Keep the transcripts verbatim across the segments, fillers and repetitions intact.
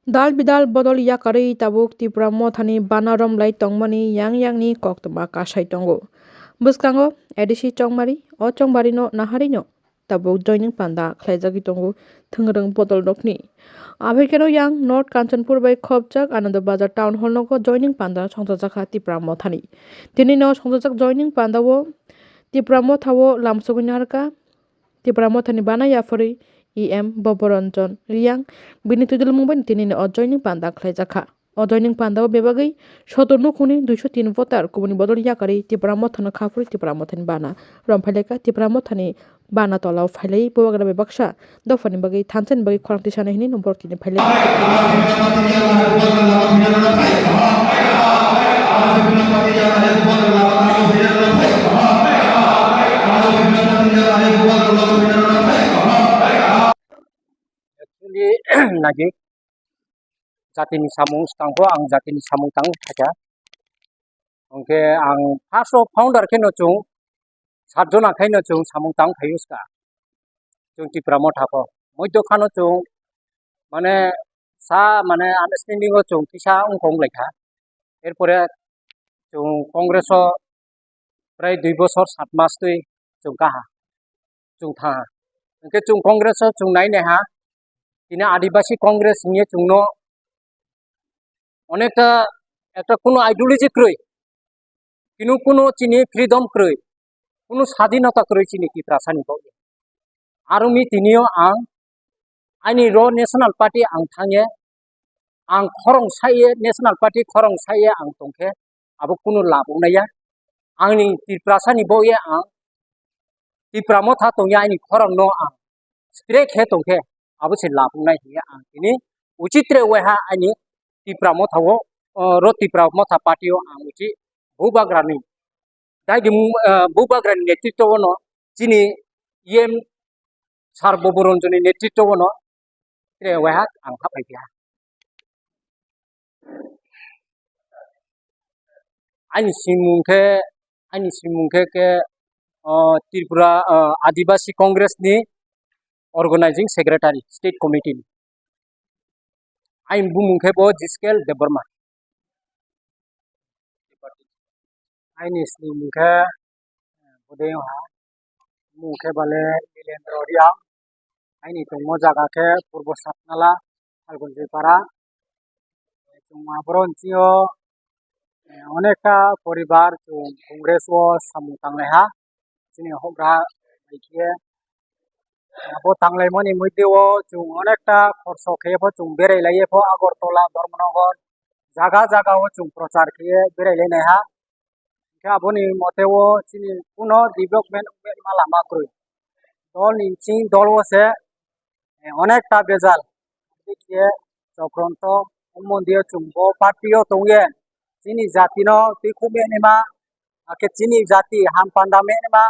Dal bidal bodol yakarwi tabuk Tipra Mothani bana romlai tongmani yang yangni koktwma kasai tongo. Bwskango A D C Chongmari, o Chongmarino naharino tabuk joining panda khlaijagwi tongo thwngrwng bodol rokni. Aphikeno yang North Kanchanpur bai khopjak Ananda Bazar Town Hall nogo joining panda songchajakha Tipra Mothani. Tinino songjajak joining pandao Tipra Mothao lamsogwi naharkha Tipra Mothani bana yapharwi E M Boboranjan Riyang bini twidulmung bai tinino o joining panda khlaijakha. O joining pandao bebagwi sotor nukhungni duiso tin voter kubuni bodol yakarwi Tipra Mothano khaphurwi Tipra Mothani bana romphailaikha. Tipra Mothani bana tolao phailai bubagra bai baksa dophani bagwi thansa ni bagwi khorang tisana hinwi no borok tini phailai. Actually, nagi jatini samung skang bo ang jatini samung tang khaja. Hwnkhe ang first o founder khe no chwng sat jona khai no chwng samung tang khaio ska. Chwng Tipra Motha ko. Moidokha no chwng mane sa mane understanding o chwng kisa wngkha wnglaikha. Erpore chwng Congress o prai dui bosor sat mas twi chwng kaha, chwng thaha. Hwnkhe chwng Congress o chwng nai naiha, tini Adibasi Congress hwnwi chwngno onekta ekta kunu ideology kwrwi, kunu kunu chini freedom kwrwi, kunu sadinota kwrwi chini Tiprasani bo. Aroni tinio ang ani ro National Party ang thangye, ang khorong saye, National Party khorong saye ang tongkhe, abo kunu lab wngnai ya. Angni Tiprasani bo ye ang Tipra Motha tongya ani khorang no ang stre khe tongkhe abo se lab wngnai hiya ang tini uchitre waiha ani Tipra Motha o, o, ro Tipra Motha party o ang uchi bubagrani dai di, eh, bubagrani netritwo no chini E M Sar Boboranjani netritwo no tre waiha ang hapai kha. Ani simung khe, ani simung khe, khe, o, Tripura, o, Adibasi Congress ni Organizing Secretary, State Committee ni. Ani bumung khe bo Jiskel Debbarma. Ani simung khe, eh, Budayong ha. Mung khe bale Nilendra Reang. Aini tongmo jaga khe Purbo Satnala, Phalgunjoi Para. Chwng aboroni bisingo, eh, onekta poribar chwng Congress o samung tanglaiha. Chini houhgra hai khe abo tanglaimani mwtwi o chwng onekta khorso khe pho chwng berai laiye pho Agartala, Dharmanagar jaga jaga o chwng prochar khe berai lainaiha. Hwnkhe aboni mote o chini kuno development wngma lama kwrwi. Dol ni bising dol o se, eh, onekta bejal. Khe chokronto, o mondir o chwng bo party o tongye. Chini jati no twi khum nima, akhe chini jati ham panda menima,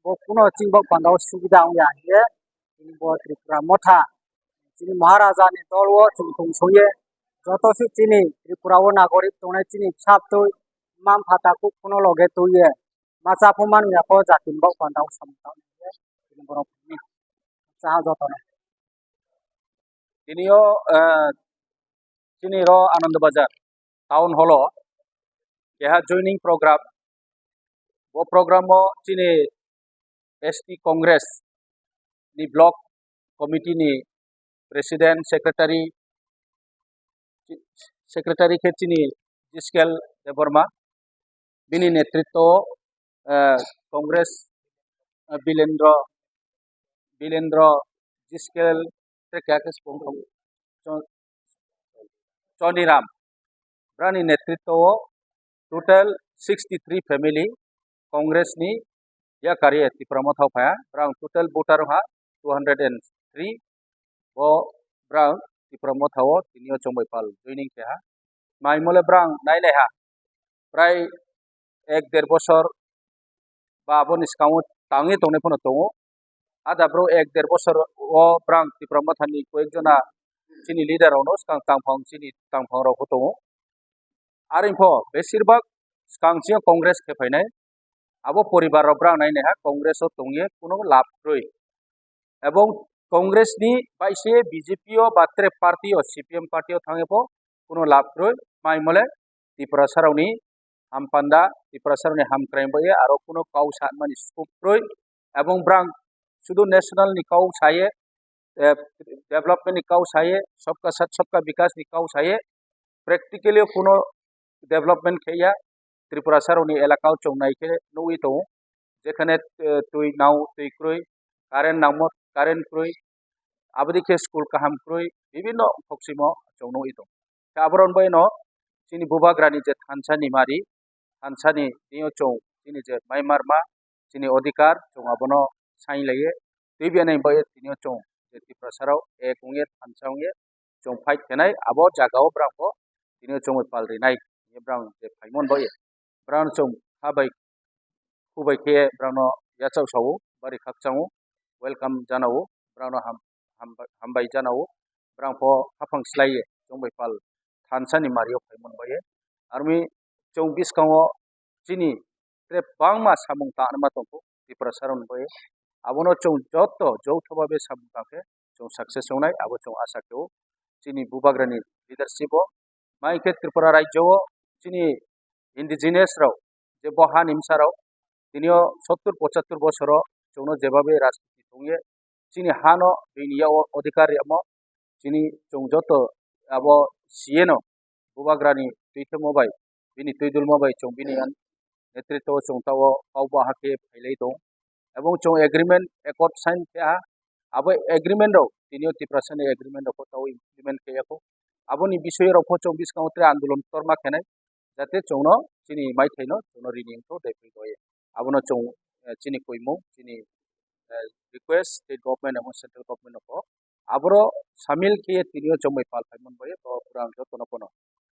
bo kuno chini bo panda o subida wngya hiye. Chini bo Tripura Motha. Chini Maharaja ni dol o chwng tong songye. Joto se chini Tripura o nagorik tongnai chini bwsa bwtwi, mma mpha takhuk kuno loge twiye. Macha pho manwi ya pho jati ni bok panda o samung tang nai. Chini borok ni cha joto no. Tini o, eh, chini ro Anand Bazar Town Hall o keha joining program. Bo program o chini S T Congress ni block committee ni president, secretary, secretary khe chini Jiskel Debbarma, bini netritwo o, eh, Congress, eh, Bilendra, Bilendra, Jiskel, tei keha khe se bung tongo. Chon-, Choniram. Brani netritwo o total sixty three family Congress ni yakari Tipra Motha o phaiya. Brang total voter wngkha two hundred and three. Bo brang Tipra Motha o tini o chongbai pal joining keha. Mai mole brang nai nai ha. Prai ek der bosor ba aboni swkango tangwi tongnai phano tongo. Ada bro ek der bosor o brang Tipra Motha ni koyek jona chini leader rok no swkang tangphang chini tangphang rok bo tongo. Are pho besir bak swkang chini Congress khe phainai. Abo poribar rok brang nai nai ha Congress o tongye kuno lab kwrwi. Ebong Congress ni bai se B J P o ba tre party o, C P M party o thangwi bo kuno lab kwrwi. Mai mole Tiprasa rokni hampanda, Tiprasa rokni hamkraing bai aro kuno kau sanmani scope kwrwi. Ebong brang sudu national ni kau saye, eh, development ni kau saye, sabka sath sabka vikas ni kau saye, practically o kuno development khe ya. Tripura sarokni elaka o chwng nai khe nugwi tongo, jekhane, eh, twi nao twi kwrwi, current nangmo current kwrwi, aboni khe school kaham kwrwi, bibinno khokchimo chwng nugwi tongo. Khe aboroni bagwino chini bubagrani je thansa ni mari, thansa ni tini o chwng chini je mai marma, chini odhikar chwng abono sainglaiye, twi biyani bagwi tini o chwng je Tiprasa rok ek wngye thansa wngye chwng fight khenai, abo jaga o brang bo tini o chwng bai pal rinai, tini brang je phaimon bagwi brang chwng ha bai khu bai khe brang no yachak sao, bari khakchang o, welcome jana o, brang no ham-, hambai, hambai jana o, brang pho haphang slaiye chwng bai pal thansa ni mari o phaimon bagwi. Armi chwng bwskango chini tre bangma samung tanma tongkho Tiprasa rokni bagwi. Abono chwng joto joutha babe samung tangkhe chwng success wngnai, abo chwng asa khe o. Chini bubagrani leadership o mai khe Tripura rajyo o chini indigenous rok je bo hani bwsa rok tini o sottur pochattur bosor o chwngno jebabe rajniti tongye chini hano bini yago odhikar riyamo chini chwng joto abo C N o bubagrani twithemo bai, bini twidulmo bai chwng bini ang netritwo chwng tao kau baha khe phailai tong. Ebong chwng agreement accord sign khe ha, abo agreement rok tini o Tiprasa ni agreement rok tao implement khe yakho. Aboni bisoi rok pho chwng bwskango tre andolon torma khenai, jate chwngno chini maithaino chwngno rini wngtho dai phai doye. Abono chwng, eh, chini koimung, chini, eh, request state government ebong central government no pho. Aboro samil khe tini o chwng bai pal phaimon bai to pura ang jotono pono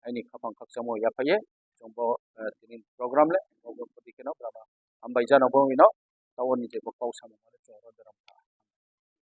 aini khapang khakchangmo yaphaiye chwng bo, eh, tini program le bo bo pudi kheno brama hambai jano bo ino tao ni je bo kau samung male.